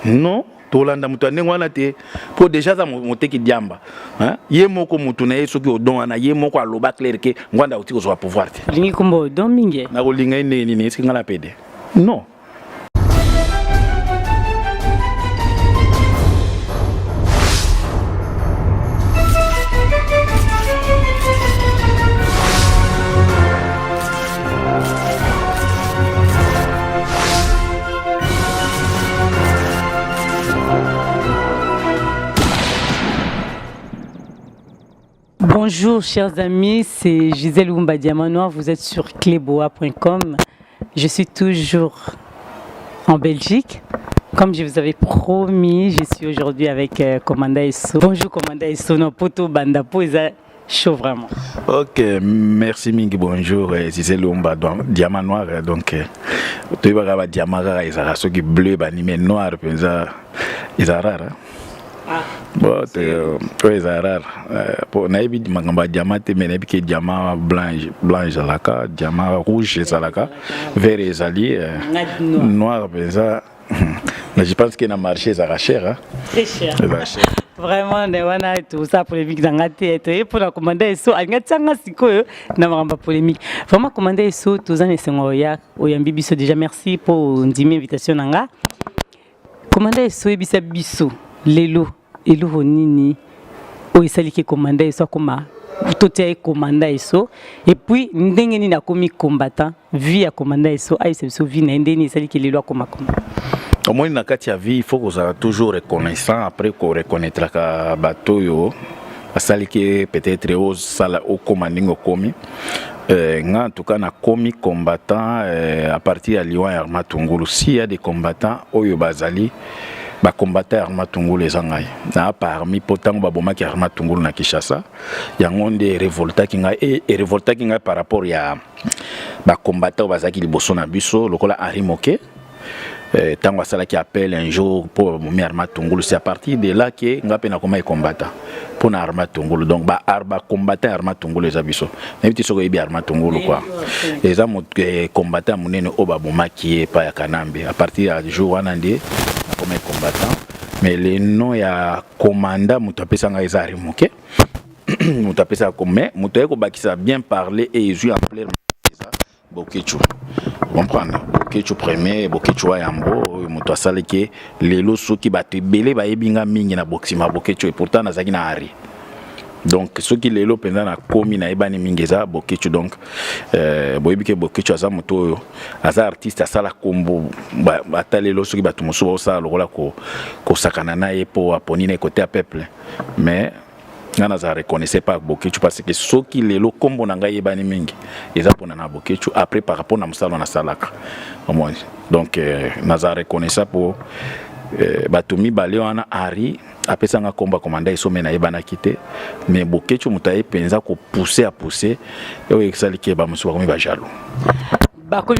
Non, tolanda moto ya ndenge wana te, mpo deja aza moteki diamba. Ye moko motu na ye soki Odon wana, ye moko aloba clair ke Ngwanda auti kozwa pouvoir te. Olingi kombo Odon mingi? Nakolinga ye ndenge nini? Eske ngai na pede? Non. Bonjour chers amis, c'est Gisèle Wumba Diamant Noir, vous êtes sur cleboa.com. Je suis toujours en Belgique. Comme je vous avais promis, je suis aujourd'hui avec Commanda Esso. Bonjour Commanda Esso, non, poto banda po eza chaud vraiment. Ok, merci mingi, bonjour Gisèle Wumba Diamant Noir. Donc toyebaka ba diamant kaka ezalaka soki bleu banime noir mpenza eza rare. Ah. Bon, oyo eza rare po nayebi makambo ya diamant te, mais nayebi ke diamant blanc blanc ezalaka, diamant rouge ezalaka, vert ezali, noir mpenza. Mais je pense que na marché ezalaka cher, hein? Très cher. Ezalaka cher. Vraiment, nde wana toza polémique na nga te, toye mpona Commanda Esso, alingi atianga sikoyo na makambo ya polémique. Vraiment Commanda Esso, toza na esengo ya oyambi biso déjà, merci mpo ondimi invitation na nga. Commanda Esso, oyebisa biso lelo eloko nini oyo esaliki Commanda Esso akoma, totia ye Commanda Esso, et puis ndenge nini akomi combattant? Vie ya Commanda Esso, ayebisa biso vie na ye ndenge nini esaliki lelo akoma combattant. Omoni, na kati ya vie il faut kozala toujours reconnaissant, après koreconnaîtraka bato oyo basaliki peut-être osala okóma ndenge okomi. Nga en tout cas nakomi combattant à partir ya liwa ya Armand Tungulu. S'il y a des combattants oyo bazali bacombattant ya Armand Tungulu, eza ngai na parmi, mpo ntango babomaki Armand Tungulu na Kinshasa, yango nde erevoltaki ngai, erevoltaki ngai par rapport ya bacombattant oyo bazalaki liboso na biso lokola Henri Moke. Ntango asalaki appel un jour mpo babomi Armand Tungulu, c'est à partir de là ke nga mpe nakomaki combattant mpo na Armand Tungulu. Donc bacombattant ya Armand Tungulu eza biso. Nayebi te soki oyebi Armand Tungulu quoi. Eza combattant ya monene oyo babomaki ye epai ya Kanambe. À partir ya jour wana nde nakomaki combattant, mais le nom ya commandant, moto apesa ngai eza Henri Moke, moto apesaka, mais moto aye kobakisa bien parler et ezwi ampleur eza Boketshu. Comprendre, Boketshu premier, Boketshu wa yambo, oyo moto asalaki lelo soki bato ebele bayebi nga mingi na bokisima Boketshu, et pourtant nazalaki na Henri. Donc soki lelo mpenza nakomi nayebani mingi, eza Boketshu. Donc boyebi ke Boketshu aza moto oyo aza artiste, asala kombo. Ata lelo soki bato mosusu baosala lokola kosakana na ye mpo aponi na ekote ya peuple, mais nga naza reconnaissant par Boketshu, parce que soki lelo kombo na ngai eyebani mingi, eza mpona na Boketshu, après par rapport na mosala nasalaka, omoni. Donc naza reconnaissant po bato mibale wana. Henri apesanga kombo ya Commanda Esso, mais nayebanaki te, mais Boketshu moto aye mpenza kopousse, apousse oyo esaliki bamosusu bakomi bajaloux. Bakomi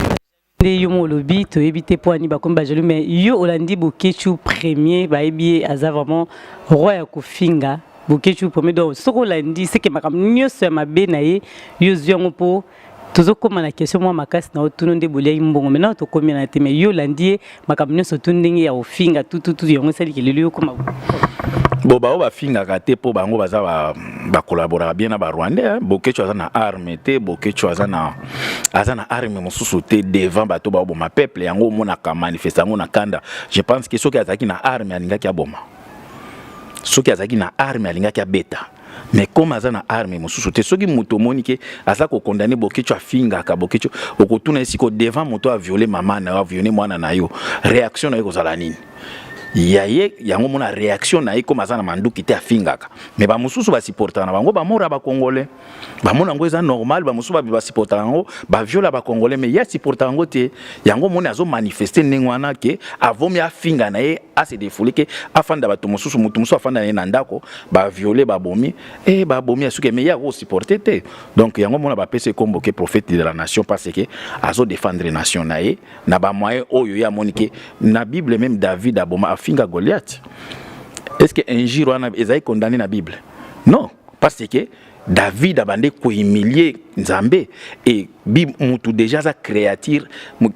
nde yo mo olobi, toyebi te mpo ani bakomi bajaloux, mais yo olandi Boketshu premier, bayebi ye aza vraiment roi ya kofinga. Boketshu premier, donc soki olandi seke makambo nyonso ya mabe na ye, yo ozwi yango. Mpo tozokóma na question mwa makasi na otuna nde boliaki mbongo, maintenant tokómi na te, mais yo olandi ye makambo nyonso tu ndenge ya kofinga tututu, yango esaliki lelo yo koma. Bon, bao bafingaka te mpo bango baza bakolaboraka bien na Barwandais. Boketshu aza na arme te, Boketshu aza na arme mosusu te devant bato baoboma peuple. Yango omonaka manifeste yango na kanda. Je pense que soki azalaki na arme, alingaki aboma. Soki azalaki na arme, alingaki abeta, mais comme aza na arme mosusu te, soki moto omoni ke aza kokondane Boketshu, afingaka Boketshu, okotuna ye sikoyo: devant moto aviole mama na yo, aviole mwana na yo, réaction na ye kozala nini? Ya ye yango mona réaction na ye, comme aza na manduki te, afingaka. Mais bamosusu basupportaka na bango bamora Bacongolais, bamona yango eza normal. Bamosusu basupportaka yango, baviola Bacongolais, mais ye asupportaka yango te. Yango moni azomanifeste ndenge wana ke avomi afinga na ye, ase défoule, ke afanda bato mosusu, motu mosusu afanda na ye na ndako, baviole, babomi e babomi asuki, mais ye akosupporte te. Donc yango mona bapesa ekombo ke prophète de la nation, parce que azodéfendre nation na ye na bamoyen oyo ye amoni ke na Bible même David aboma, afinga Goliath. Est ce que injure wana ezali condamné na Bible? Non, parce que David abandi kohumilie Nzambe. E bi mutu déjà aza créature,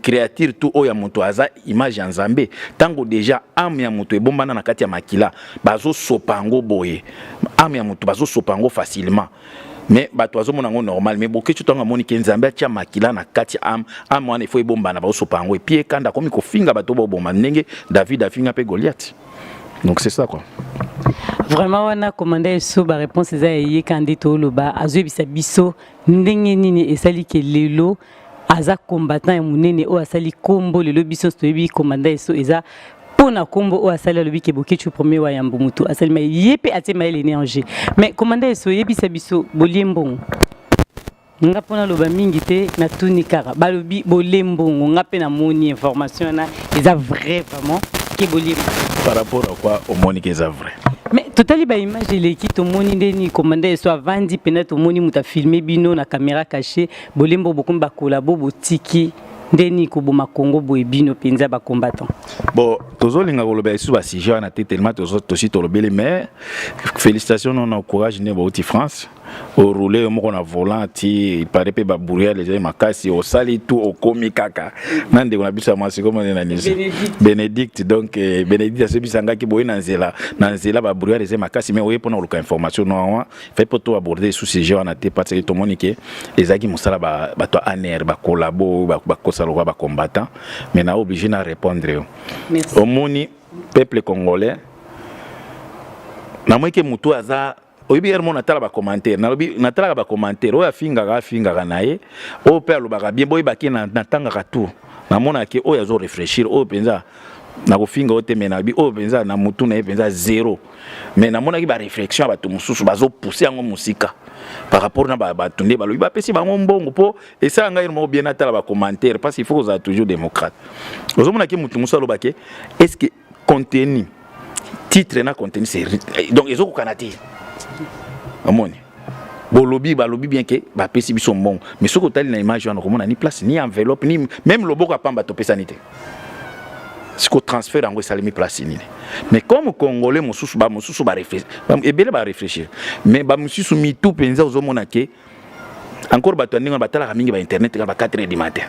créature tout oyo ya moto aza image ya Nzambe. Ntango déjà âme ya moto ebombana na kati ya makila, bazosopa yango boye, âme ya moto bazosopa yango facilement, mais bato bazomona yango normal. Mais Boketshu, ntango amoni ke Nzambe atia makila na kati ya âme, âme wana ifo ebombana, bazosopa yango, et puis ekanda, akomi kofinga bato boboma, ndenge David afinga mpe Goliath. Donc c'est ça quoi. Vraiment wana, commandant Eso, baréponse eza eyeka nde toloba. Azoyebisa biso ndenge nini esali ke lelo aza combattant ya monene oyo asali nkombo. Lelo biso toyebi commandant Eso eza mpo na nkombo oyo asali. Alobi ke Boketshu premier wa yambo motu asali ma ye mpe atie mayele ne en jeu. Mais commandant Eso, oyebisa biso, bolie mbongo? Nga mpo naloba mingi te, natuni kaka. Balobi bolie mbongo. Nga mpe namoni information wana eza vrai vraiment ke bolie? Par rapport à quoi omoni ke eza vrai? Mais totali baimage eleki, tomoni ndeni commandant Eso avandi mpena, tomoni moto afilme bino na caméra caché. Bolembo bokomi bakolabo, botiki ndeni koboma Kongo boye, bino mpenza bacombattant? Bon, tozolinga koloba lisusu basujet wana te, tellement tosi tolobeli. Mais félicitation nono, courage nde bauti France, oroule yo moko na volant ti il paraît mpe babrouillard ezali makasi, osali tout, okomi kaka na ndeko na biso ya mwasi komone na nisi Bénédicte. Donc Bénédicte asebisangaki boye na nzela, na nzela babrouillard eza makasi, mais oye mpona koluka information no fait mpo to aborder sous sujet wana te, parce que tomoni ke ezalaki mosala bato ya ANR, bakolabo, bakosa lokola bacombattant. Mais na obligé na répondre yo. Omoni, peuple congolais, namoni ke motu aza oyebi ere mo natala bacommentaire, nalobi natalaka bacommentaire oyo afingaka, afingaka na ye, oyo mpe alobaka bien. Boyebaki natangaka tout, namonaki oyo azo réfléchir, oyo mpenza nakofinga oyo te, me nayebi oyo mpenza na motu na ye mpenza zéro. Mais namonaki baréflexion ya bato mosusu bazopousse yango mosika par rapport na bato nde balobi bapesi bango mbongo. Mpo esala ngai moko bien natala bacommentaire, parce qu'il faut kozala toujours démocrate. Ozomonaki motu mosusu alobaki: est ce que contenu, titre na contenu, c'est donc ezokokana te? Omoni, bolobi, balobi bien ke bapesi biso mbongo, mais soki otali na image wana, okomona ni place, ni enveloppe, ni même loboko ya pamba topesani te. Siko transfert yango esalemi place nini? Mais comme Congolais mosusu, bamosusu ebele baréfléchir, mais bamosusu mitu mpenza ozomona ke encore bato ya ndenge wana batalaka mingi bainternet kaka ba 4 heures du matin.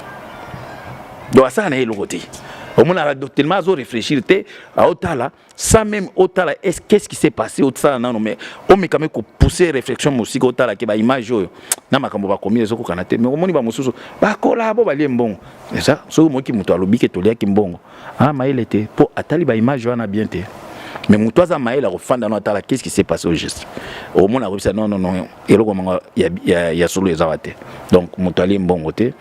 Donc asala na ye eloko te, omonaka tellement azo réfléchir te, aotala sans même otala est qu'est-ce qui s'est passé. Otala nano, mais omekame kopousser réflexion mosika, otala ke baimage oyo na makambo bakomi ezokokana te. Mais omoni bamosusu bakola bo balie mbongo. Eza soki omoki moto alobi ke toliaki mbongo, ah, mayele te, mpo atali baimage wana bien te. Mais moto aza mayele akofanda no atala qu'est-ce qui s'est passé au juste, omona akobisa: non, non, non, eloko mango ya solo eza wa te. Donc moto alie mbongo te.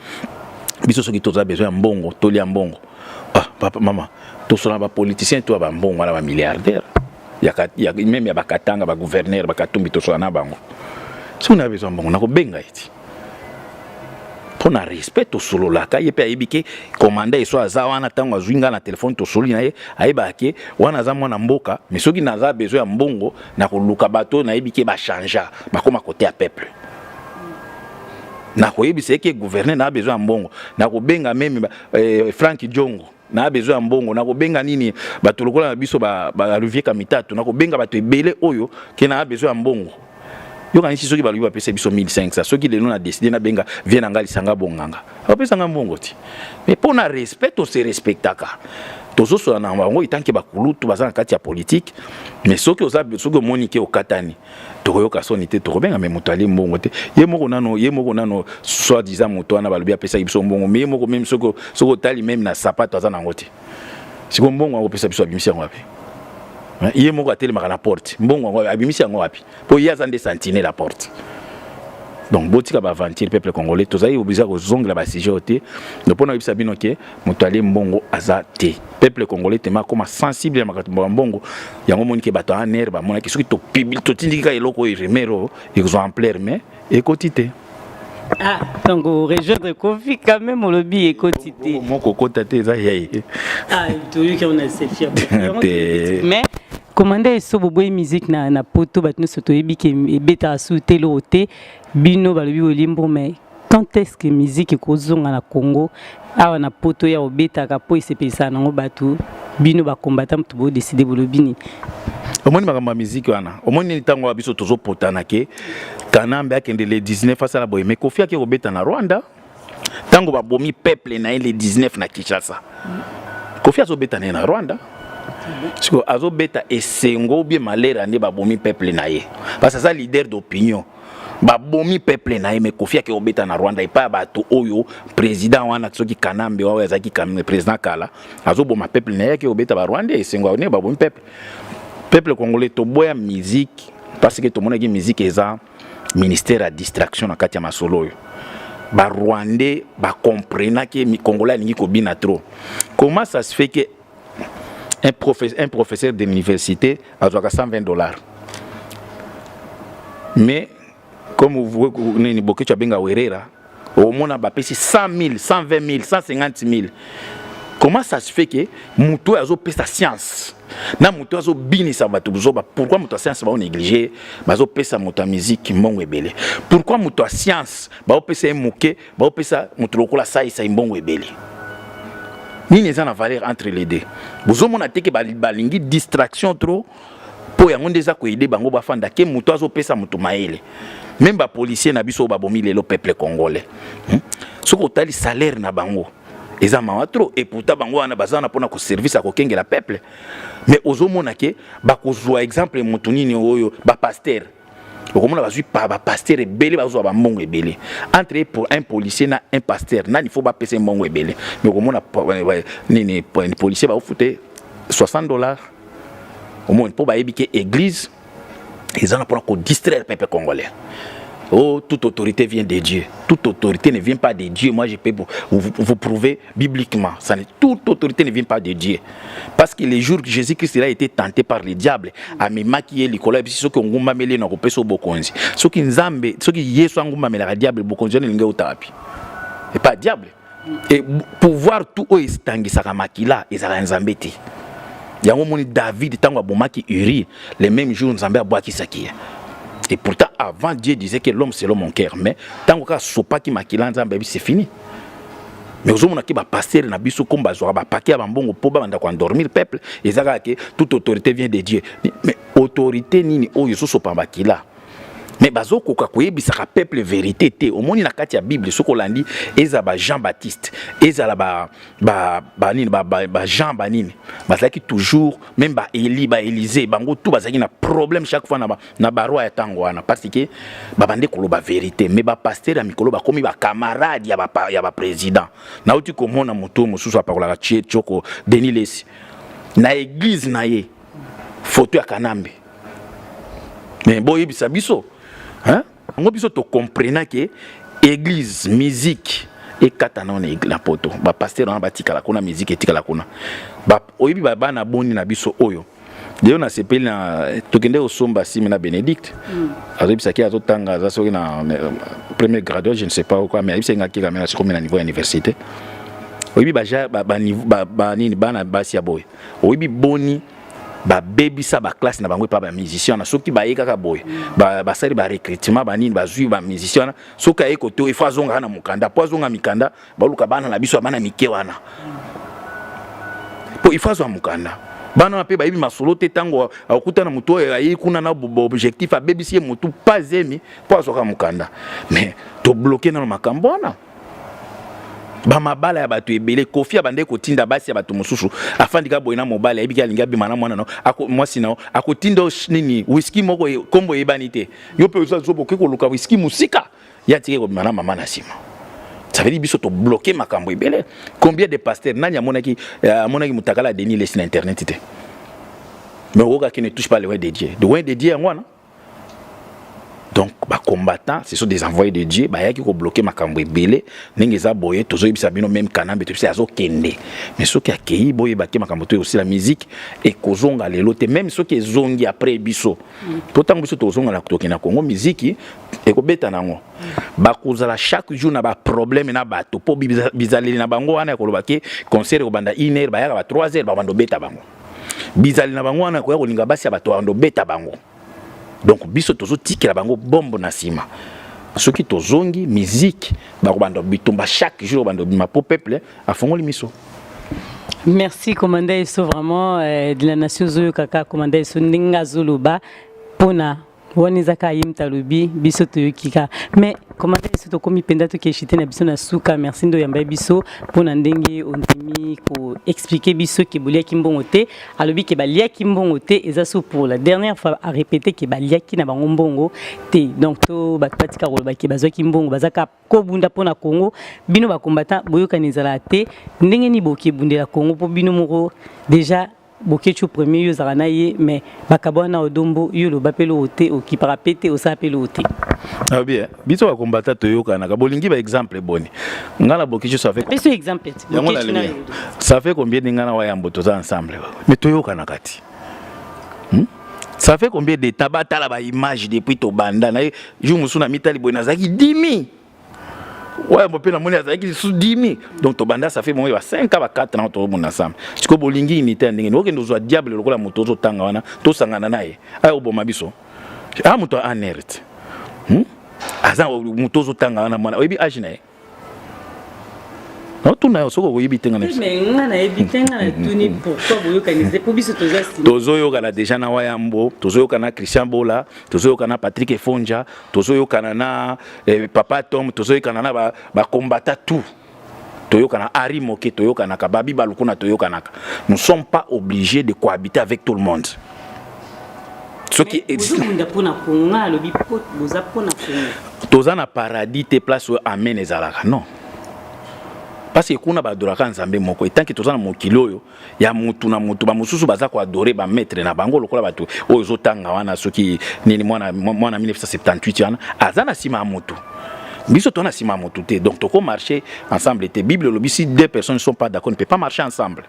Biso soki toza besoin ya mbongo, tolia mbongo, ah, papa, mama, tosola bapoliticien to ya bambongo wana, bamilliardaire ya, même ya bakatanga, bagouverneur bakatumbi, tosola na bango. Soki na besoin mbongo, nakobenga ye ti mpo na respect tosololaka. Ye mpe ayebi ke commandant Eso aza wana. Ntango azwi nga na telefone, tosoli na ye, ayebaka ke wana aza mwana mboka. Mais soki naza besoin ya mbongo, nakoluka bato nayebi ke bachangea, bakóma kote ya peuple. Nakoyebisa ye ke gouverneur, na besoin ya mbongo, nakobenga même Frank Diongo, na besoin ya mbongo, nakobenga nini, bato lokola na biso baolivier Kamitatu, nakobenga bato ebele oyo ke na besoin ya mbongo. Yokanisi soki balobi bapesa biso 1500, soki lelo na décide nabenga vie na ngai Lisanga Bonganga, bapesanga mbongo ti. Mais mpo na respect, tose respectaka, tozosola na bango etanke bakulutu baza na kati ya politike. Mais soki oza, soki omoni ke okatani, tokoyoka soni te, tokobenga. Me moto ali mbongo te. Ye moko nano, ye moko nano, soit disant moto wana balobi apesaki biso mbongo, mais ye moko même soki otali même na sapato aza nango te. Siko mbongo yango opesa biso, abimisi yango wapi? Ye moko atelemaka na porte, mbongo yango abimisi yango wapi? Mpo ye aza nde sentinelle la porte. Donc botika baaventure, peuple congolais. Tozali obligé kozongela basujet oyo te. Donc mpo na koyebisa bino ke moto alie mbongo aza te. Peuple congolais tema akóma sensible ya makambo ya mbongo. Yango omoni ke bato ya ANR bamonaki soki totindiki kaka eloko oyo, rumeur oyo ekozwa ampleur, mais ekoti te. Ah, donc rejoindre Kofi quand même, olobi ekoti te. Moko okota te, eza ya ye. Ah, toyoki on a selfie. Te. Mais commandant Eso, boboyi musique na poto, bato nyonso toyebi ke ebetaka su te, eloko te. Bino balobi bolimbo, mais quand est-ce que musique ekozonga na Congo awa na poto ya kobetaka mpo esepelisaka nango bato? Bino bacombattant moto bodécider, bolobi nini? Omoni makambo ya miziki wana, omoni ntango wa biso tozopotana ke Kanambe akende le 19 asala boye, mais Kofi ake kobeta na Rwanda ntango babomi peuple na ye le 19 na Kinshasa. Kofi azobeta na ye na Rwanda. Sikoyo azobeta esengo ou bien malheur nde babomi peuple na ye, parce que aza leader d'opinion. Babomi peuple na ye, mais Kofi ake kobeta na Rwanda epai ya bato oyo président wana, soki Kanambe oyo azalaki président kala, azoboma peuple na ye, ake kobeta Barwanda esengo nde babomi peuple. Peuple congolais, toboya musique parce que tomonaki musique eza ministère ya distraction na kati ya masolo oyo. Barwandais bacomprenaki Congolais alingi kobina trop. Comment ça se fait que un professeur de l'université azwaka 120 $, mais comme vous nini Bokecho abenga Werera, omona bapesi 100 000, 120 000, 150 000? Comment ça se fait que moto oyo azopesa science na moto oyo azobinisa bato bozoba, pourquoi moto ya science baonéglige, bazopesa moto ya musique mbongo ebele? Pourquoi moto ya science baopesa ye moke, baopesa moto lokola Saisai mbongo ebele? Nini eza na valeur entre les deux? Bozomona te ke balingi distraction trop, mpo yango nde eza koaider bango bafanda ke moto azopesa moto mayele. Même bapolicier na biso oyo babomi lelo peuple congolais, Soki otali salaire na bango, eza mawa trop. Et pourtant bango wana baza wana mpona koservice ya kokengela peuple. Mais ozomona ke bakozwa exemple moto nini oyo, bapasteur, okomona bazwi bapasteur ebele, bazwa bambongo ebele. Entre pour un policier na un pasteur, nani faut bapesa mbongo ebele? Mais okomona nini, policier baofute 60 $. Omoni, mpo bayebi ke église eza na mpona kodistraire peuple congolais. Oh, toute autorité vient de Dieu. Toute autorité ne vient pas de Dieu. Moi, je peux vous prouver bibliquement. Ça, toute autorité ne vient pas de Dieu. Parce que les jours que Jésus-Christ a été tenté par le diable, amemaki ye likolo, soki ongumbameli, na kopesa bokonzi. Soki Nzambe, soki Yesu angumbamelaka diable, bokonzi wana elingi euta wapi? Et pas diable. Et pouvoir tout oyo etangisaka makila ezalaka Nzambe te. Yango moni David, ntango abomaki Uri, le même jour Nzambe abwakisaki ye. Et pourtant, avant, Dieu disait que l'homme selon mon cœur. Mais tant que sopaki makila, Nzambe, c'est fini. Mais ozomonaki bapasteur na biso comme bazwaka bapake ya bambongo mpo babanda koendormir peuple, eza kaka ke toute autorité vient de Dieu. Mais autorité nini oyo ezosopa makila? Mais bazokoka koyebisaka peuple vérité te. Omoni, na kati ya Bible, soki olandi, eza ba Jean Baptiste, ezala banini, ba Jean banini, bazalaki toujours même ba Eli, ba Élysée, bango tout bazalaki na problème chaque fois na baroi ya ntango wana, parce que babande koloba vérité. Mais bapasteur ya mikolo bakomi bacamarade ya baprésident. Nauti komona moto mosusu apakolaka tie tioko, Denis Lesi, na église na ye photo ya Kanambe. Mais boyebisa biso, yango biso tocomprena ke église, musique ekata nao na poto. Bapasteur wana batikala kuna, musique etikala kuna. Oyebi bana boni na biso oyo lelo nasepeli na tokende kosomba sime na Bénédicte, azoyebisaki azotanga, aza soki na premier grade, je ne sais pas quoi, mais ayebisaki nga keka mena sikomi na niveau ya université. Oyebi banini, bana basi ya boye, oyebi boni babebisa baclasse na bango epa bamusicien wana? Soki baye kaka boye, basali barecrutement banini, bazwi bamusicien wana, soki aye kote, ifo azongaka na mokanda. Mpo azonga mikanda, baluka bana na biso ya bana mike wana, mpo ifo azwa mokanda. Bana wana mpe bayebi masolo te. Ntango akutana motu oyo ayei kuna na objectif, abebisi ye motu pa zemi mpo azwaka mokanda. Mais tobloquer nano makambo wana, bamabala ya bato ebele. Kofi abandeki kotinda basi ya bato mosusu, afandi ka boye na mobali, ayebiki alingi abima na mwana na mwasi na yo, akotinda nini, whisky moko nkombo eyebani te. Yo mpe oza zoba, okoki koluka whisky mosika, ye atiki kobima na mama na nsima. Ça veut dire biso tobloquer makambo ebele. Combien de pasteurs, nani amonaki mutakala ya Denis Lesi na internet te? Mais okokaki ne touche pas le oint de Dieu, le oint de Dieu yango wana. Donc bacombattants, ce sont des envoyés de Dieu, bayaki kobloquer makambo ebele. Ndenge eza boye, tozoyebisa bino, même Kanambe toyebisa azokende, mais soki akei, boyebaki makambo to osila, musique ekozonga lelo te. Même soki ezongi après biso, to ntango biso tozonga na tokende na Congo, musique ekobeta nango, bakozala chaque jour na baproblème na bato, mpo bizaleli na bango wana ya koloba ke concert ekobanda 1 heure, bayaka ba 3 heures, babanda obeta bango. Bizaleli na bango wana koya kolinga basi ya bato, babanda obeta bango. Donc biso tozotikela bango bombo na nsima. Soki tozongi, musique bakobanda bitumba chaque jour, banda obima, po peuple afongoli miso. Merci commandant Esso vraiment euh, de la nation ozoyo kaka commandant Esso ndenge azoloba pona wana eza kaka ye moto alobi biso toyoki kaka mais commandant Esso tokomi mpenza tokeshite na biso na suka merci nde oyambai biso mpona ndenge ondimi koexplike biso ke boliaki mbongo te alobi ke baliaki mbongo te eza so pour la dernière fois a répéter ke baliaki na bango mbongo te donc to bato batika koloba ke bazwaki mbongo baza kaka kobunda mpo na Congo bino ba combattant boyokani ezalaka te ndenge nini boki ebundela Congo mpo bino moko déjà Boketshu premier yo ozalaka na ye mais bakabwana na Odombo yo oloba mpe eloko te okipaka mpe te osala mpe eloko te. Ah bien, biso ba combattant toyokanaka bolingi ba exemple boni nga na Boketshu ça fait biso exemple te yango na lingi ça fait combien de nga na wayambo toza ensemble mais toyokanaka ti hmm? Ça fait combien de temps batala ba image depuis tobanda na ye jour mosusu na mitali boye nazalaki dimi wayambo mpe namoni azalaki lisusu dimi donc tobanda ça fait bongo ba 5 ans ba 4 ans tobunda ensemble sikoyo bolingi unité ya ndenge nini okende ozwa diable lokola moto ozotanga wana tosangana na ye aya oboma biso a moto ya anr te hmm? aza moto ozotanga wana mwana oyebi age na ye Natuna yo soki okoyebi te nga na nga nayebi te nga natuni pourquoi boyokani te po biso toza sima. Tozoyokana deja na Wayambo, tozoyokana na Christian Bola, tozoyokana na Patrick Efonja, tozoyokana na eh, Papa Tom, tozoyokana na ba, ba combattants tout. Toyokana Harry Moke, toyokanaka Babi Balukuna, toyokanaka. Nous sommes pas obligés de cohabiter avec tout le monde. Soki bozobunda mpo na Congo, nga nalobi po boza mpo na Congo. Toza na paradis te place oyo amen ezalaka non. Parce que kuna ba adoraka Nzambe moko et tant que toza na mokili oyo ya mutu na mutu ba mosusu baza ko adorer ba maître na bango lokola bato oyo ozotanga wana soki nini mwana mwana 1978 wana aza na nsima ya mutu biso toza na nsima ya mutu te donc toko marcher ensemble te. Bible elobi si deux personnes ne sont pas d'accord ne peut pas marcher ensemble.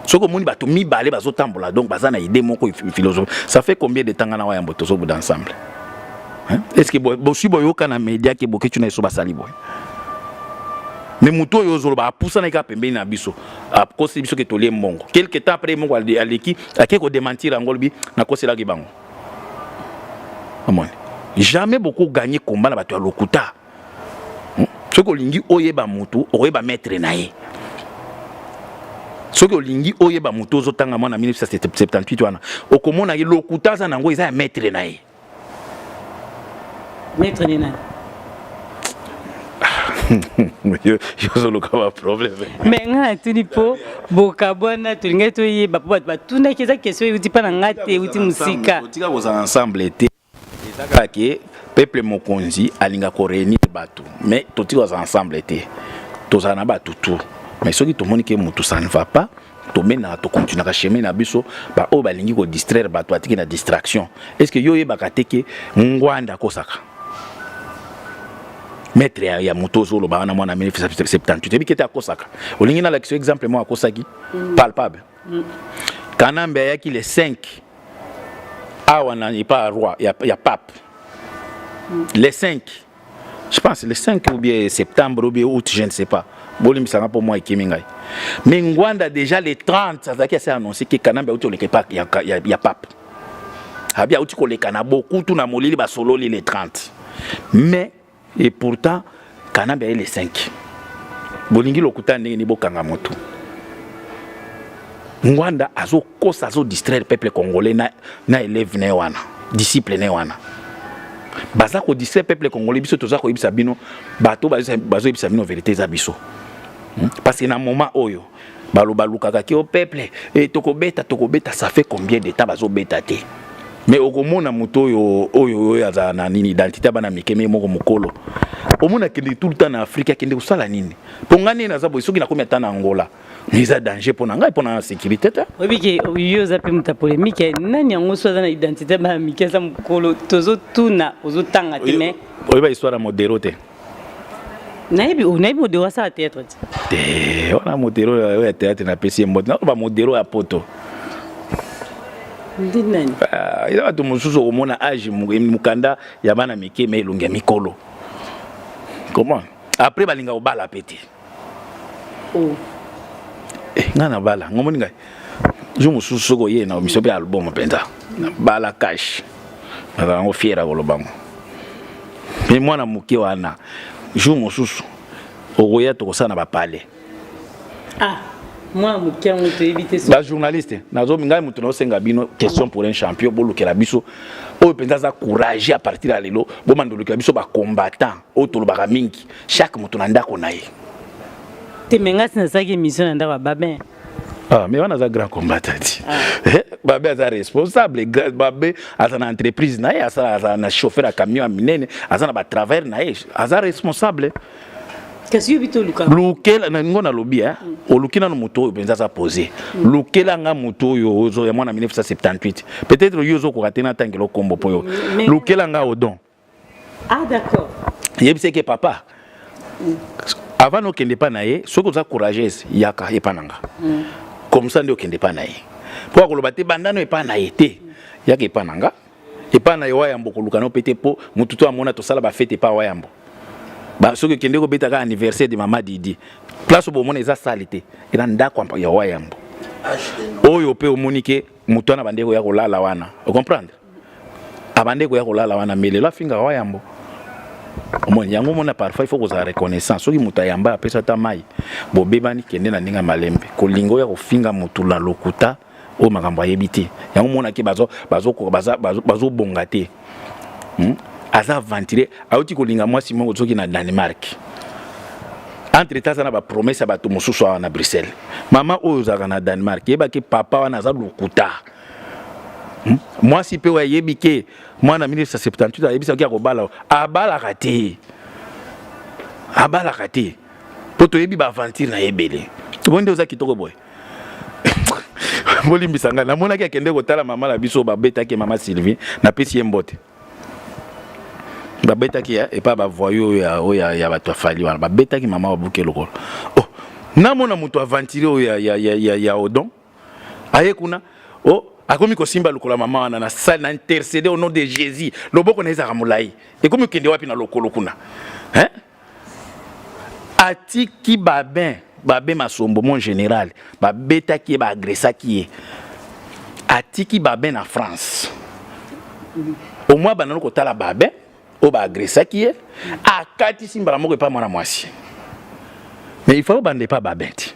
Soki omoni bato mibale bazotambola donc baza na idée moko philosophie. Ça fait combien de temps nga na wayambo tozobuda ensemble, hein? Est ce que bosi boyoka na média ke Boketshu na Esso basali boye? Mais moto oyo ozoloba apusanaki kaka pembeni na biso, akosi biso ke tolie mbongo. Quelque temps après moko aleki ake kodémentir yango, olobi nakoselaki bango. Omoni jamais bokoganye komba na bato ya lokuta. Soki olingi oyeba motu, okoyeba maître na ye. Soki olingi oyeba motu ozotanga mwana 1978 wana, okomona ye lokuta aza nango eza ya maître na ye. Maître ni nani? Yo ozoluka baproblème. Mais nga natuni mpo bokabwana, tolingai toyeba mpo bato batunaki. Eza question euti mpa na nga te, euti mosika. Otika kozala ensemble te, eza kaka ke peuple mokonzi alinga koréunir bato, mais totika kozala ensemble te. Tozala na bato tout, mais soki tomoni ke motu ça ne va pas, tomenaka, tokontinuaka chemin na biso. Baoyo balingi kodistraire bato atiki na distraction. Est ce que yo oyebaka te ke Ngwanda akosaka maître ya moto ozoloba wana mwana 1978? Oyebi ke te akosaka? Olingi nalakisa exemple moko akosaki palpable. Kanambe ayaki le 5 awa na epa roi ya pape. Le 5, je pense le 5 ou bien septembre ou bien août, je ne sais pas, bolimbisanga mpo mwa ekimi ngai, mais Ngwanda déjà le 30 azalaki asi annoncé ke Kanambe auti koleka epa ya pape, abi auti koleka na bokutu na molili, basololi le 30. Mais et pourtant Kanambe aye le 5. Bolingi lokuta ndenge ni bokanga motu? Ngwanda azokosa, azodistraire peuple congolais na élève na ye wana, disciple na ye wana. Baza kodistraire peuple congolais. Biso toza koyebisa bino, bato bazoyebisa bino vérité eza biso, Parce que na moment oyo balo balukaka ke o peuple e, tokobeta, tokobeta, ça fait combien de temps bazobeta te? Mais okomona moto oyo azala na nini, identité ya bana mike, me moko mokolo omona akende tout le temps na Afrique. Akende kosala nini? Mpo ngai nini naza boye, soki nakomi ata na Angola, mais eza danger mpo na ngai, mpo na sécurité te. Oyebi ke yo oza mpe moto ya polémique. Nani yango so aza na identité bana mike, aza mokolo? Tozotuna, ozotanga te, mais Oyeba histoire ya Modero te? Nayebi, nayebi Modero asala théâtre te. Te, wana Modero oyo ya théâtre napesi ye mbote. Nakoloba Modero ya poto. Ndi nani? Eza bato mosusu okomona age mokanda ya bana mike, me elongi ya mikolo. Comment après balinga kobala pe te? Oh. Eh, ngai nabala, ngomoni ngai jour mosusu soki oye na miso mpe album mpenza nabala cash, nazala yango fier ya koloba ngo. Me mwana moke wana, jour mosusu okoya, tokosala na bapale. Ah. Mwana moke yango toyebi te. Bajournaliste, nazo ngai moto naosenga bino question pour un champion. Bolukela biso oyo mpenza aza courage. À partir ya lelo, bomanda olukela biso bacombattant oyo tolobaka mingi, chaque moto na ndako na ye. Te, me ngai nasalaki émission na ndako ya Babin. Ah, mais wana aza grand combattant ti. Ah. Babe aza responsable, babe aza na entreprise na ye, aza na chauffeur ya camion ya minene, aza na batravers na ye, aza responsable. Kasi yo bito oluka. Lukela na ngo nalobi, eh, oluki nano moto oyo mpenza aza posé. Lukela nga moto oyo ozo ya mwana 1978, peut-être yo ozokoka te natangela okombo mpo yo lukela nga Odon. Ah, d'accord. Yebisa ke papa, avant okende epa na ye, soki oza courageuse, yaka epa na nga. Comme ça nde okende epa na ye, mpo akoloba te bandano epa na ye te. Yaka epa na nga, epa na ye Wayambo, koluka no pe te, mpo motu to amona tosala bafete epa Wayambo. Soki okende kobetaka anniversaire de mama Didi, place oyo bomona eza sali te, eza ndako ya Wayambo oyo mpe omoni ke moto wana bande koya kolala wana. Ocomprendre, abande koya kolala wana, mais lelo afingaka Wayambo. Omoni yango, omona, parfois il faut kozala reconnaissant. Soki moto ayamba, apesa ata mai, bobebani, kende na ndenge ya malembe. Kolinga oyo ya kofinga motu na lokuta oyo makambo ayebi te, yango omonaki bazobonga te. Aza aventurier, auti kolinga mwasi moko soki na Danemark, entre temps aza na bapromesse ya bato mosusu awa na Bruxelles. Mama oyo ozalaka na Danemark, yebaki papa wana aza lokuta. Mwasi mpe oyo ayebi ke mwana 1978 ayebisaki akobala, abalaka te, abalaka te, mpo toyebi baaventure na ye ebele. Bo nde oza kitoko boye, bolimbisa ngai, namonaki akende kotala mama na biso babetaki, mama Sylvie, napesi ye mbote. Babetaki epa bavoyou oyo ya bato ya Fally wana, babetaki mama, babuki lokolo. Oh, namona moto aventurier oyo ya Odon aye kuna, oh, akomi kosimba lokolo ya mama wana. Na sali na intercéder au nom de Jésus. Loboko na ezalaka molai, ekomi kokende wapi na lokolo kuna, hein? Atiki Babin, Babin Masombo, mon général, babetaki ye, baagressaki ye, atiki Babin na France. Au moins bandano kotala Babin oyo baagressaki ye, akatisi mbala moko epa mwana mwasi. Mais il faut banda epa Babin ti,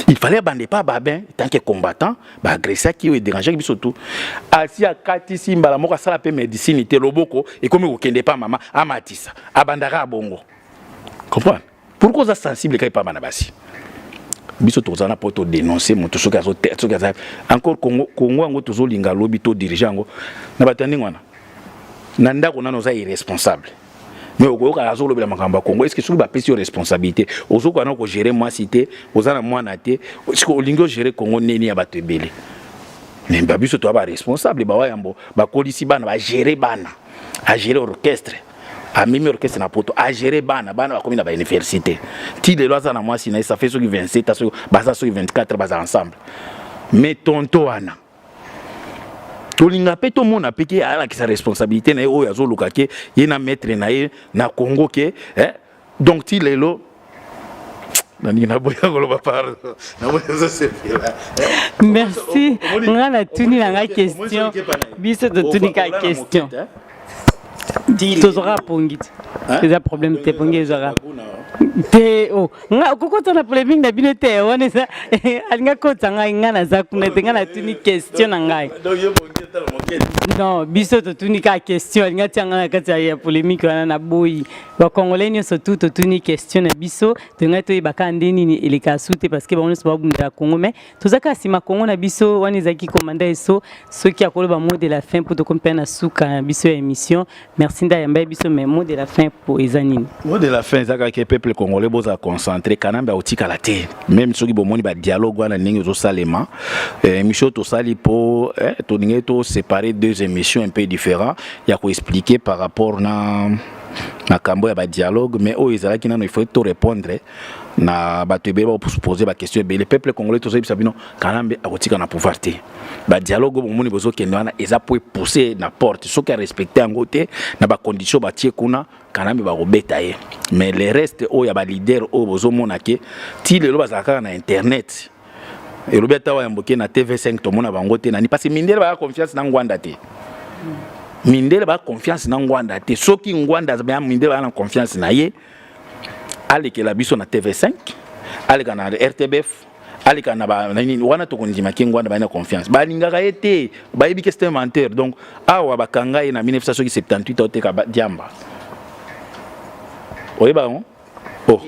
il fallait banda epa Babin tant que combattant. Baagressaki oyo edérangeaki biso tu, asi akatisi mbala moko, asala mpe médecine te, loboko ekomi kokende epa mama, amatisa, abandaka abongo. Comprendre pourquoi oza sensible kaka epa bana basi? Biso tozala mpo todénonce moto soki soki aza encore Congo. Congo yango tozolinga lobi todirige yango na bato ya ndenge wana. Na ndako nano oza irresponsable, mais okoyoka azolobela makambo ya Congo. Est-ce soki bapesi yo responsabilité, ozokoka na kogérer mwasi te, oza na mwana te, siko olingi ogérer Congo neni ya bato ebele? Mais babiso toya baresponsable, bawayambo bakolisi bana, bagérer bana, agérer orchestre, amemi orchestre na Poto, agérer bana, bana bakomi na bauniversité. Ti lelo aza na mwasi na ye, ça fait soki 27, soki baza soki 24, baza ensemble. Mais tonto wana tolinga mpe tomona mpe ke alakisa responsabilité na ye oyo azoluka ke ye na maître na ye na Congo ke, eh? Donc ti lelo naningi naboya koloba, pardon, naboya, ezosepela. Merci. Nga natuni na nga question, biso totuni ka question, tozwaka pongi te, eza problème te, pongi ezwaka te. O nga okokota na polémique na bino te, wana eza alinga kota ngai, nga naza kuna te. Nga natuni question na ngai, non, biso totuni kaka question. Alinga tia nga na kati ya polémique wana, naboyi. Bacongolais nyonso tu totuni question na biso, tolingai toyeba kaka nde nini eleka su te, parce que bango nyonso babundela Congo, mais toza kaka nsima Congo na biso. Wana ezalaki commandant Eso. Soki akoloba mot de la fin mpo tokomi mpe na suka na biso ya émission. Merci nde ayamba biso, mais mot de la fin po eza nini? Mot de la fin eza kaka peuple congolais, bozala concentré. Kanambe akotikala te, même soki bomoni badialogue wana ndenge ezosalema. Émission tosali mpo tolingi toséparer deux émissions un peu différents ya koexpliquer par rapport na makambo ya badialogue. Mais oyo ezalaki nano, il faut to répondre na bato ebele baposer baquestion ebele. Peuple congolais, tozoyebisa bino, Kanambe akotika na pouvoir te. Badialogue oyo bomoni bozokende wana eza po epousse na porte. Soki arespecte yango te na bacondition batie kuna, Kanambe bakobeta ye. Mais le reste oyo ya baleader oyo bozomona ke ti lelo bazala kaka na internet, elobi ata wayamboke na TV5, tomona bango te nani, parce que mindele baya confiance na Ngwanda te, mindele baya confiance na Ngwanda te. Soki Ngwanda, mindele baya na confiance na ye, alekela biso na TV5. Aleka na RTBF, aleka na ba nini wana, tokondima ke Ngwanda baye na confiance. Balingaka ye te, bayebi ke c'est un menteur. Donc awa bakanga ye na 1978, aoteka diamba. Oyeba yango? Oh.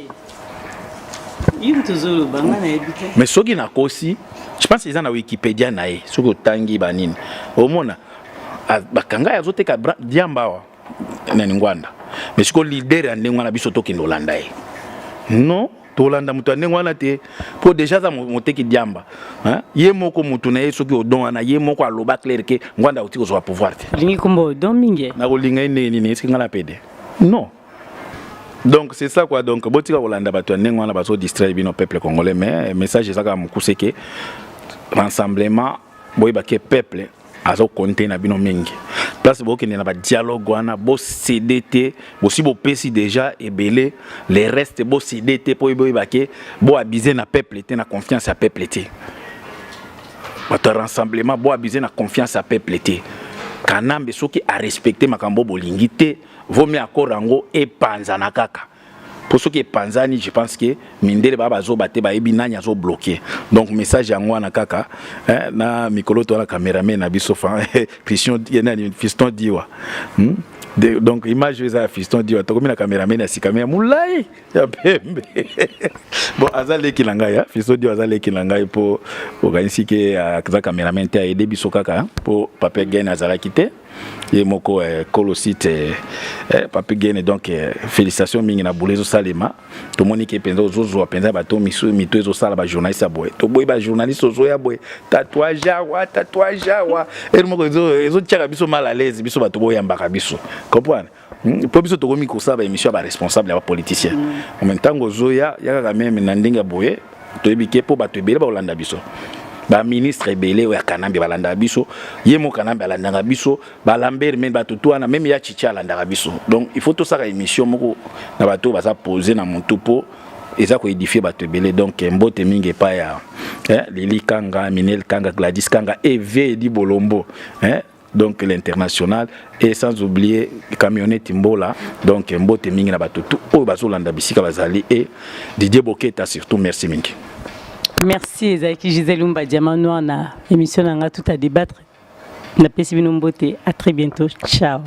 Ye moto ozoloba, nga nayebi te. Mais soki nakosi, je pense eza na Wikipédia na ye. Soki otangi banini, omona bakanga ye azoteka diamba awa nani, Ngwanda. Mais sikoyo leader ya ndenge wana, biso tokende olanda ye? Non, tolanda moto ya ndenge wana te, mpo déjà aza moteki diamba. Ye moko motu na ye, soki Odon wana, ye moko aloba clair ke Ngwanda auti kozwa pouvoir te. Olingi kombo Odon mingi. Nakolinga ye ndenge nini? Eske nga na pede? Non. Donc c'est ça quoi. Donc botika kolanda bato ya ndenge wana, bazodistraire bino, peuple congolais. Mais message eza kaka mokuse ke rassemblement, boyeba ke peuple azokonte na bino mingi. Place bokende na badialogue wana, bocéder te. Bosi bopesi déjà ebele, le reste bocéder te, mpo boyeba ke boabuser na peuple te, na confiance ya peuple te. Bato ya rassemblement, boabuser na confiance ya peuple te. Kanambe soki arespecter makambo bolingi te, vaut mieux accord yango epanzana kaka, mpo soki epanzani, je pense ke mindele baa bazoba te, bayebi nani azobloquer. Donc message yango wana kaka na mikolo to wana, cameraman na biso Christian, nani, Fiston Diwa, Donc image oyo eza ya Fiston Diwa. Tokomi na cameraman ya sika, me ya molai, ya pembe. Bon, aza leki na ngai. Fiston Diwa aza leki na ngai, mpo okanisi ke aza cameraman te. Aide biso kaka mpo Pape Gene azalaki te, ye moko kolo site Pape Gene. Donc félicitation mingi na bule ezosalema. Tomoni ke mpenza ozozwa mpenza bato miso mito ezosala bajournaliste ya boye. Toboyi bajournaliste ozoya boye, tatouage awa, tatouage awa, ere moko ezotiaka biso mal à l'aise. Biso bato boyambaka biso, comprendre, Mpo biso tokomi kosala baémission ya baresponsable, ya bapoliticien. Mais ntango ozoya, ya kaka meme na ndenge ya boye, toyebi ke mpo bato ebele bakolanda biso, baministre ebele oyo ya Kanambe balandaka biso, ye mo Kanambe alandaka biso, balambert me bato tu wana, meme ya Chichi alandaka biso. Donc il faut tosala émission moko na bato oyo baza pose na motu, mpo eza koédifier bato ebele. Donc mbote mingi epai ya Lili Kanga, Minel Kanga, Gladys Kanga, Eve Edi Bolombo, donc l'international, et sans oublier camionnette Mbola. Donc mbote mingi na bato tu oyo bazolanda bisika bazali, et Didier Boketa surtout, merci mingi. Merci. Ezalaki Gisèle Lumba Diamant Noir na émission na nga Tout à débattre. Napesi bino mbote, à très bientôt, ciao.